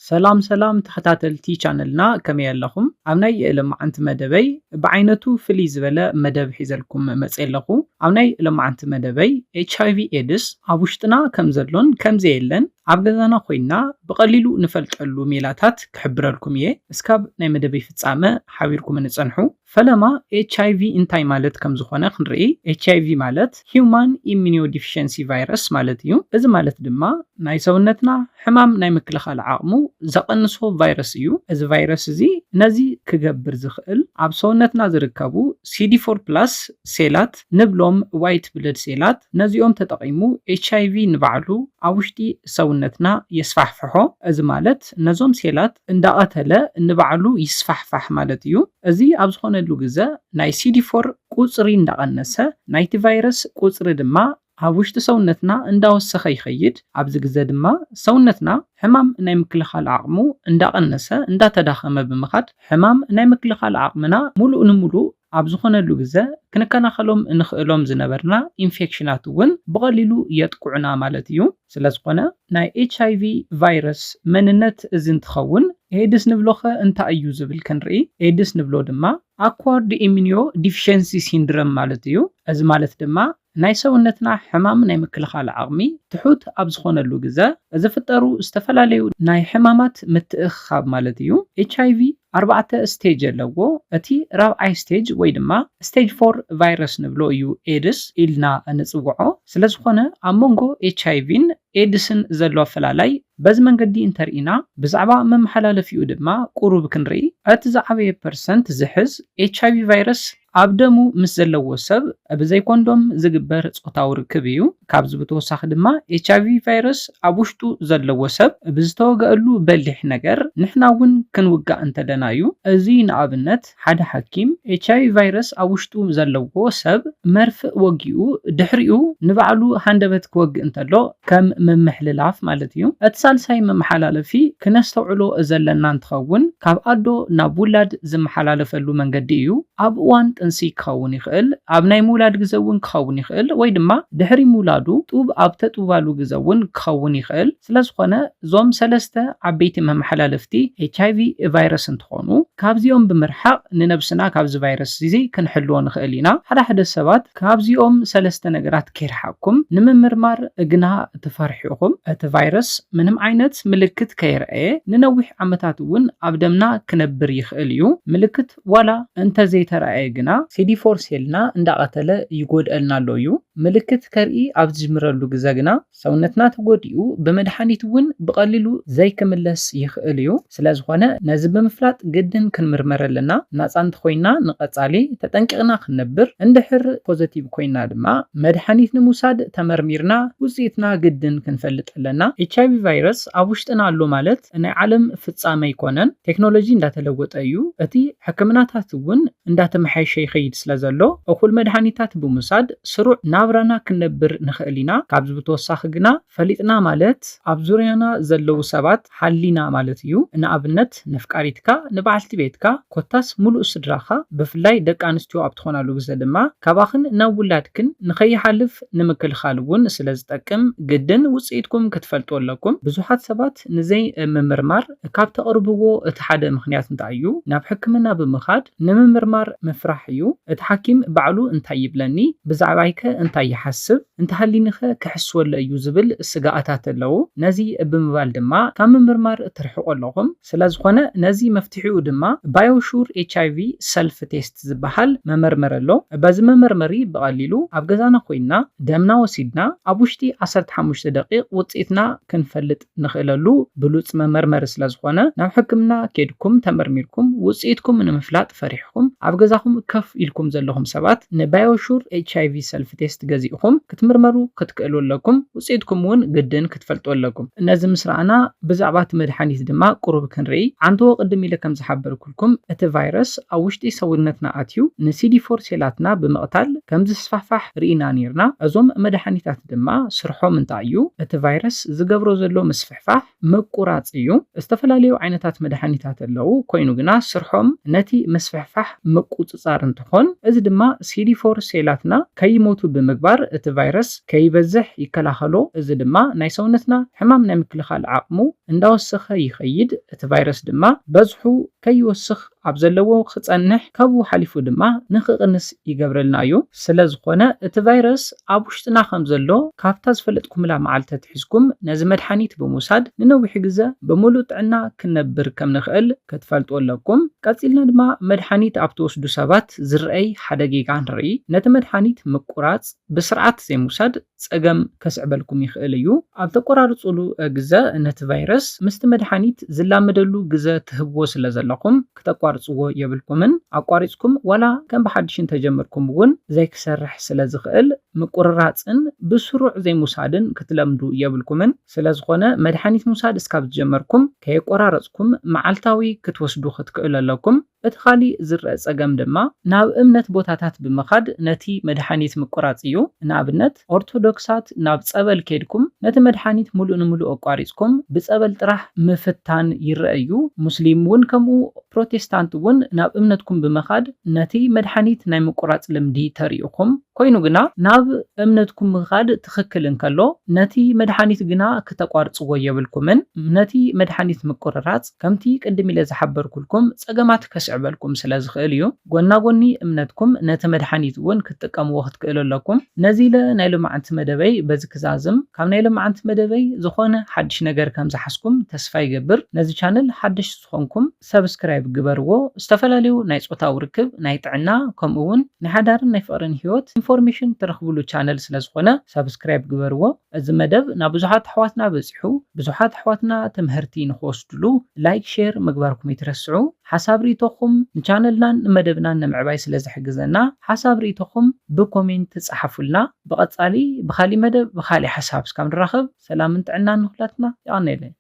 ሰላም ሰላም ተኸታተልቲ ቻነልና፣ ከመይ ኣለኹም? ኣብ ናይ ሎማዓንቲ መደበይ ብዓይነቱ ፍልይ ዝበለ መደብ ሒዘልኩም መፅእ ኣለኹ። ኣብ ናይ ሎማዓንቲ መደበይ ኤች ኣይ ቪ ኤድስ ኣብ ውሽጥና ከም ዘሎን ከም ዘየለን ኣብ ገዛና ኮይና ብቐሊሉ ንፈልጠሉ ሜላታት ክሕብረልኩም እየ። እስካብ ናይ መደበይ ፍጻመ ሓቢርኩም ንጸንሑ። ፈለማ ኤች ኣይ ቪ እንታይ ማለት ከም ዝኾነ ክንርኢ። ኤች ኣይ ቪ ማለት Human Immunodeficiency Virus ማለት እዩ። እዚ ማለት ድማ ናይ ሰውነትና ሕማም ናይ ምክልኻል ዓቕሙ ዘቐንሶ ቫይረስ እዩ። እዚ ቫይረስ እዚ ነዚ ክገብር ዝኽእል ኣብ ሰውነትና ዝርከቡ ሲ ዲ ፎር ፕላስ ሴላት ንብሎም ዋይት ብለድ ሴላት ነዚኦም ተጠቒሙ ኤች ኣይ ቪ ንባዕሉ ኣብ ውሽጢ ሰውነትና የስፋሕፍሖ። እዚ ማለት ነዞም ሴላት እንዳቐተለ ንባዕሉ ይስፋሕፋሕ ማለት እዩ። እዚ ኣብ ዝኾነሉ ግዘ ናይ ሲ ዲ ፎር ቁፅሪ እንዳቐነሰ ናይቲ ቫይረስ ቁፅሪ ድማ ኣብ ውሽጢ ሰውነትና እንዳወሰኸ ይኸይድ። ኣብዚ ግዘ ድማ ሰውነትና ሕማም ናይ ምክልኻል ዓቕሙ እንዳቐነሰ እንዳተዳኸመ ብምኻድ ሕማም ናይ ምክልኻል ዓቕምና ሙሉእ ንሙሉእ ኣብ ዝኾነሉ ግዘ ክንከላኸሎም እንኽእሎም ዝነበርና ኢንፌክሽናት እውን ብቐሊሉ የጥቅዑና ማለት እዩ። ስለ ዝኾነ ናይ ኤች ኣይ ቪ ቫይረስ መንነት እዚ እንትኸውን ኤድስ ንብሎኸ እንታይ እዩ ዝብል ክንርኢ። ኤድስ ንብሎ ድማ Acquired Immunodeficiency Syndrome ማለት እዩ። እዚ ማለት ድማ ናይ ሰውነትና ሕማም ናይ ምክልኻል ዓቕሚ ትሑት ኣብ ዝኾነሉ ግዘ ዝፍጠሩ ዝተፈላለዩ ናይ ሕማማት ምትእኽኻብ ማለት እዩ። ኤች ኣይ ቪ ኣርባዕተ ስቴጅ ኣለዎ። እቲ ራብዓይ ስቴጅ ወይ ድማ ስቴጅ ፎር ቫይረስ ንብሎ እዩ ኤድስ ኢልና እንፅውዖ። ስለ ዝኾነ ኣብ መንጎ ኤች ኣይ ቪን ኤድስን ዘሎ ኣፈላላይ በዚ መንገዲ እንተርኢና ብዛዕባ መመሓላለፊኡ ድማ ቁሩብ ክንርኢ። እቲ ዝዓበየ ፐርሰንት ዝሕዝ ኤች ኣይ ቪ ቫይረስ ኣብ ደሙ ምስ ዘለዎ ሰብ ብዘይ ኮንዶም ዝግበር ጾታዊ ርክብ እዩ። ካብዚ ብተወሳኺ ድማ ኤች ኣይ ቪ ቫይረስ ኣብ ውሽጡ ዘለዎ ሰብ ብዝተወገአሉ በሊሕ ነገር ንሕና እውን ክንውጋእ እንተለና እዩ። እዚ ንኣብነት ሓደ ሓኪም ኤች ኣይ ቪ ቫይረስ ኣብ ውሽጡ ዘለዎ ሰብ መርፍእ ወጊኡ ድሕሪኡ ንባዕሉ ሃንደበት ክወግእ እንተሎ ከም ምምሕልላፍ ማለት እዩ። እቲ ሳልሳይ መመሓላለፊ ክነስተውዕሎ ዘለና እንትኸውን ካብ ኣዶ ናብ ውላድ ዝመሓላለፈሉ መንገዲ እዩ። ኣብ እዋን ጥንሲ ክኸውን ይኽእል፣ ኣብ ናይ ምውላድ ግዘ እውን ክኸውን ይኽእል፣ ወይ ድማ ድሕሪ ምውላዱ ጡብ ኣብ ተጡባሉ ግዘ እውን ክኸውን ይኽእል። ስለ ዝኾነ እዞም ሰለስተ ዓበይቲ መመሓላለፍቲ ኤች ኣይ ቪ ቫይረስ እንትኾኑ ካብዚኦም ብምርሓቕ ንነብስና ካብዚ ቫይረስ እዚ ክንሕልዎ ንኽእል ኢና። ሓደ ሓደ ሰባት ካብዚኦም ሰለስተ ነገራት ከይረሓቕኩም ንምምርማር ግና ትፈርሑ ኢኹም። እቲ ቫይረስ ምንም ዓይነት ምልክት ከይረኣየ ንነዊሕ ዓመታት እውን ኣብ ደምና ክነብር ይኽእል እዩ። ምልክት ዋላ እንተዘይተረኣየ ግና ሲ ዲ ፎር ሴልና እንዳቐተለ ይጎድኣልና ኣሎ እዩ። ምልክት ከርኢ ኣብ ዝጅምረሉ ግዘ ግና ሰውነትና ተጎዲኡ ብመድሓኒት እውን ብቐሊሉ ዘይክምለስ ይኽእል እዩ። ስለ ዝኾነ ነዚ ብምፍላጥ ግድን ክንምርመር ኣለና። ናፃ እንተኾይና ንቐፃሊ ተጠንቂቕና ክንነብር፣ እንድሕር ፖዘቲቭ ኮይና ድማ መድሓኒት ንምውሳድ ተመርሚርና ውፅኢትና ግድን ክንፈልጥ ኣለና። ኤች ኣይ ቪ ቫይረስ ኣብ ውሽጥና ኣሎ ማለት ናይ ዓለም ፍፃመ ኣይኮነን። ቴክኖሎጂ እንዳተለወጠ እዩ። እቲ ሕክምናታት እውን እንዳተመሓየሸ ይኸይድ ስለ ዘሎ እኹል መድሓኒታት ብምውሳድ ስሩዕ ናብራና ክንነብር ንኽእል ኢና። ካብዚ ብተወሳኺ ግና ፈሊጥና ማለት ኣብ ዙርያና ዘለዉ ሰባት ሓሊና ማለት እዩ። ንኣብነት ነፍቃሪትካ፣ ንበዓልቲ ቤትካ፣ ኮታስ ሙሉእ ስድራኻ፣ ብፍላይ ደቂ ኣንስትዮ ኣብ ትኾናሉ ግዘ ድማ ካባኽን ናብ ውላድክን ንኸይሓልፍ ንምክልኻል እውን ስለ ዝጠቅም ግድን ውፅኢትኩም ክትፈልጡ ኣለኩም። ብዙሓት ሰባት ንዘይ ምምርማር ካብ ተቕርብዎ እቲ ሓደ ምኽንያት እንታይ እዩ? ናብ ሕክምና ብምኻድ ንምምርማር ምፍራሕ እዩ። እቲ ሓኪም ባዕሉ እንታይ ይብለኒ? ብዛዕባይከ እንታይ ይሓስብ? እንተሃሊኒኸ ክሕስወለ እዩ ዝብል ስጋኣታት ኣለዉ። ነዚ ብምባል ድማ ካብ ምምርማር ትርሕቁ ኣለኹም። ስለ ዝኾነ ነዚ መፍትሒኡ ድማ ባዮሹር ኤች ኣይ ቪ ሰልፍ ቴስት ዝበሃል መመርመሪ ኣሎ። በዚ መመርመሪ ብቐሊሉ ኣብ ገዛና ኮይንና ደምና ወሲድና ኣብ ውሽጢ ዓሰርተ ሓሙሽተ ደቂቕ ውፅኢትና ክንፈልጥ ንኽእለሉ ብሉፅ መመርመሪ ስለ ዝኾነ ናብ ሕክምና ኬድኩም ተመርሚርኩም ውፅኢትኩም ንምፍላጥ ፈሪሕኩም ኣብ ገዛኹም ከፍ ኢልኩም ዘለኹም ሰባት ንባዮሹር ኤች ኣይ ቪ ሰልፍ ቴስት ገዚእኹም ክትምርመሩ ክትክእሉ ኣለኩም። ውፅኢትኩም እውን ግድን ክትፈልጡ ኣለኩም። ነዚ ምስ ረኣና ብዛዕባ እቲ መድሓኒት ድማ ቁሩብ ክንርኢ። ዓንተዎ ቅድም ኢለ ከም ዝሓበርኩልኩም እቲ ቫይረስ ኣብ ውሽጢ ሰውነትና ኣትዩ ን ሲ ዲ ፎር ሴላትና ብምቕታል ከም ዝስፋሕፋሕ ርኢና ኔርና። እዞም መድሓኒታት ድማ ስርሖም እንታይ እዩ? እቲ ቫይረስ ዝገብሮ ዘሎ ምስፍሕፋሕ ምቁራፅ እዩ። ዝተፈላለዩ ዓይነታት መድሓኒታት ኣለዉ፣ ኮይኑ ግና ስርሖም ነቲ ምስፍሕፋሕ ምቁፅፃር እንትኾን፣ እዚ ድማ ሲ ዲ ፎር ሴላትና ከይሞቱ ብምግባር ምግባር እቲ ቫይረስ ከይበዝሕ ይከላኸሎ። እዚ ድማ ናይ ሰውነትና ሕማም ናይ ምክልኻል ዓቕሙ እንዳወሰኸ ይኸይድ። እቲ ቫይረስ ድማ በዝሑ ከይወስኽ ኣብ ዘለዎ ክጸንሕ፣ ካብኡ ሓሊፉ ድማ ንኽቕንስ ይገብረልና እዩ። ስለ ዝኾነ እቲ ቫይረስ ኣብ ውሽጥና ከም ዘሎ ካብታ ዝፈለጥኩምላ መዓልቲ ኣትሒዝኩም ነዚ መድሓኒት ብምውሳድ ንነዊሕ ግዘ ብምሉእ ጥዕና ክንነብር ከም ንኽእል ክትፈልጡ ኣለኩም። ቀጺልና ድማ መድሓኒት ኣብ ትወስዱ ሰባት ዝረኣይ ሓደ ጌጋ ንርኢ። ነቲ መድሓኒት ምቁራጽ ብስርዓት ዘይምውሳድ ጸገም ከስዕበልኩም ይኽእል እዩ። ኣብ ተቆራርጹሉ ግዘ ነቲ ቫይረስ ምስቲ መድሓኒት ዝላመደሉ ግዘ ትህብዎ ስለ ዘለኹም ክተቋርጽዎ የብልኩምን። ኣቋሪጽኩም ዋላ ከም ብሓድሽ እንተጀመርኩም እውን ዘይክሰርሕ ስለ ዝኽእል ምቁርራጽን ብስሩዕ ዘይምውሳድን ክትለምዱ የብልኩምን። ስለ ዝኾነ መድሓኒት ምውሳድ እስካብ ዝጀመርኩም ከየቆራረጽኩም መዓልታዊ ክትወስዱ ክትክእሉ ኣለኩም። እቲ ካሊእ ዝረአ ጸገም ድማ ናብ እምነት ቦታታት ብምኻድ ነቲ መድሓኒት ምቁራጽ እዩ። ንኣብነት ኦርቶዶክሳት ናብ ጸበል ከይድኩም ነቲ መድሓኒት ሙሉእ ንሙሉእ ኣቋሪጽኩም ብጸበል ጥራሕ ምፍታን ይረአ እዩ። ሙስሊም እውን ከምኡ፣ ፕሮቴስታንት እውን ናብ እምነትኩም ብምኻድ ነቲ መድሓኒት ናይ ምቁራጽ ልምዲ ተሪእኹም። ኮይኑ ግና ናብ እምነትኩም ምኻድ ትኽክል እንከሎ ነቲ መድሓኒት ግና ክተቋርጽዎ የብልኩምን። ነቲ መድሓኒት ምቁርራጽ ከምቲ ቅድም ኢለ ዝሓበርኩልኩም ጸገማት ከስዕበልኩም ስለ ዝኽእል እዩ። ጎና ጎኒ እምነትኩም ነቲ መድሓኒት እውን ክትጥቀምዎ ክትክእሉ ኣለኩም። ነዚ ኢለ ናይ ሎማዓንቲ መደበይ በዚ ክዛዝም። ካብ ናይ ሎማዓንቲ መደበይ ዝኾነ ሓድሽ ነገር ከም ዝሓዝኩም ተስፋ ይገብር። ነዚ ቻነል ሓደሽቲ ዝኾንኩም ሰብስክራይብ ግበርዎ። ዝተፈላለዩ ናይ ጾታዊ ርክብ፣ ናይ ጥዕና፣ ከምኡ እውን ናይ ሓዳርን ናይ ፍቕርን ህይወት ኢንፎርሜሽን ትረኽብሉ ቻነል ስለ ዝኾነ ሰብስክራይብ ግበርዎ። እዚ መደብ ናብ ብዙሓት ኣሕዋትና በጺሑ፣ ብዙሓት ኣሕዋትና ትምህርቲ ንኽወስድሉ ላይክ፣ ሼር ምግባርኩም ይትረስዑ። ሓሳብ ርእይቶኹም ንቻነልናን ንመደብናን ንምዕባይ ስለ ዝሕግዘና ሓሳብ ርእይቶኹም ብኮሜንት ጸሓፉልና። ብቐጻሊ ብኻሊእ መደብ ብኻሊእ ሓሳብ እስካብ ንራኸብ ሰላምን ጥዕናን ንኹላትና። የቐንየለይ።